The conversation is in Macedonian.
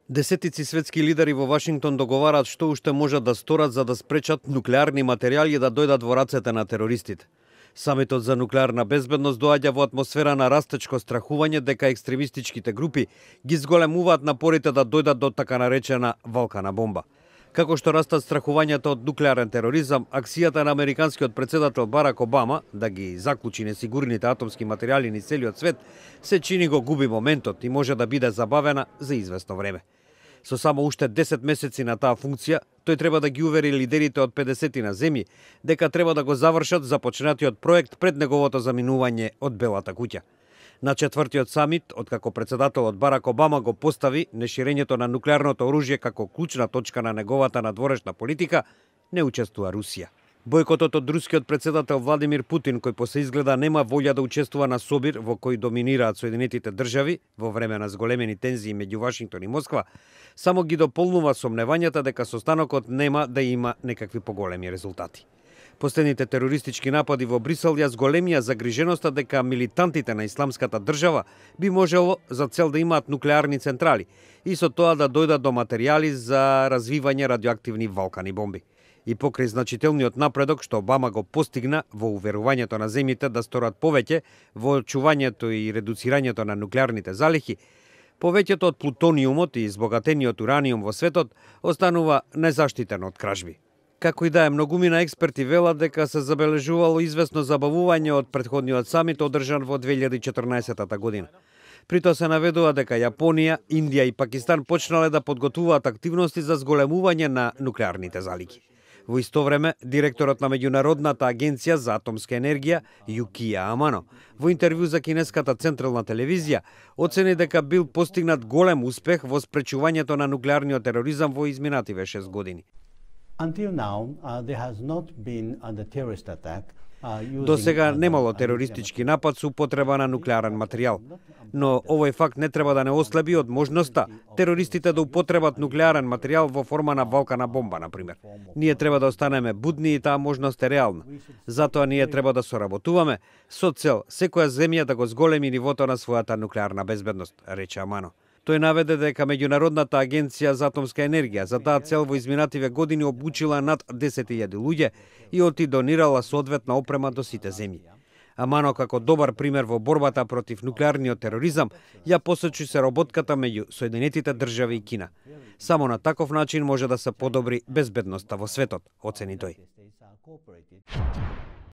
Десетици светски лидери во Вашингтон договараат што уште можат да сторат за да спречат нуклеарни материјали да дојдат во рацете на терористите. Самитот за нуклеарна безбедност доаѓа во атмосфера на растечко страхување дека екстремистичките групи ги зголемуваат напорите да дојдат до така наречена валкана бомба. Како што растат страхувањата од нуклеарен тероризам, акцијата на американскиот председател Барак Обама да ги заклучи несигурните атомски материјали низ целиот свет се чини го губи моментот и може да биде забавена за известно време. Со само уште 10 месеци на таа функција, тој треба да ги увери лидерите од 50 на земји дека треба да го завршат започнатиот проект пред неговото заминување од Белата куќа. На четвртиот самит, откако председателот Барак Обама го постави неширењето на нуклеарното оружје како клучна точка на неговата надворешна политика, не учествува Русија. Бојкотот од рускиот председател Владимир Путин, кој по се изгледа нема волја да учествува на собир во кој доминираат Соединетите држави во време на зголемени тензии меѓу Вашингтон и Москва, само ги дополнува сомневањата дека состанокот нема да има некакви поголеми резултати. Последните терористички напади во Брисел ја зголемија загриженоста дека милитантите на исламската држава би можело за цел да имаат нуклеарни централи и со тоа да дојдат до материјали за развивање радиоактивни валкани бомби. И покрај значителниот напредок што Обама го постигна во уверувањето на земјите да сторат повеќе во очувањето и редуцирањето на нуклеарните залихи, повеќето од плутониумот и избогатениот ураниум во светот останува незаштитен од кражби. Како и да е, многумина експерти велат дека се забележувало известно забавување од претходниот самит одржан во 2014 година. При тоа се наведува дека Јапонија, Индија и Пакистан почнале да подготвуваат активности за зголемување на нуклеарните залики. Во исто време, директорот на Меѓународната агенција за атомска енергија, Јукија Амано, во интервју за кинеската централна телевизија, оцени дека бил постигнат голем успех во спречувањето на нуклеарниот тероризам во изминативе 6 години. Until now, there has not been the terrorist attack. До сега немало терористички напад со употреба на нуклеарен материјал, но овој факт не треба да не ослаби од можноста терористите да употребат нуклеарен материјал во форма на валкана бомба, например. Ние треба да останеме будни и таа можност е реална. Затоа ние треба да соработуваме со цел секоја земја да го зголеми нивото на својата нуклеарна безбедност, рече Амано. Тој наведе дека Меѓународната агенција за атомска енергија за таа цел во изминативе години обучила над 10.000 луѓе и оти донирала соодветна опрема до сите земји. Амано како добар пример во борбата против нуклеарниот тероризам ја посочи се работката меѓу Соединетите држави и Кина. Само на таков начин може да се подобри безбедноста во светот, оцени тој.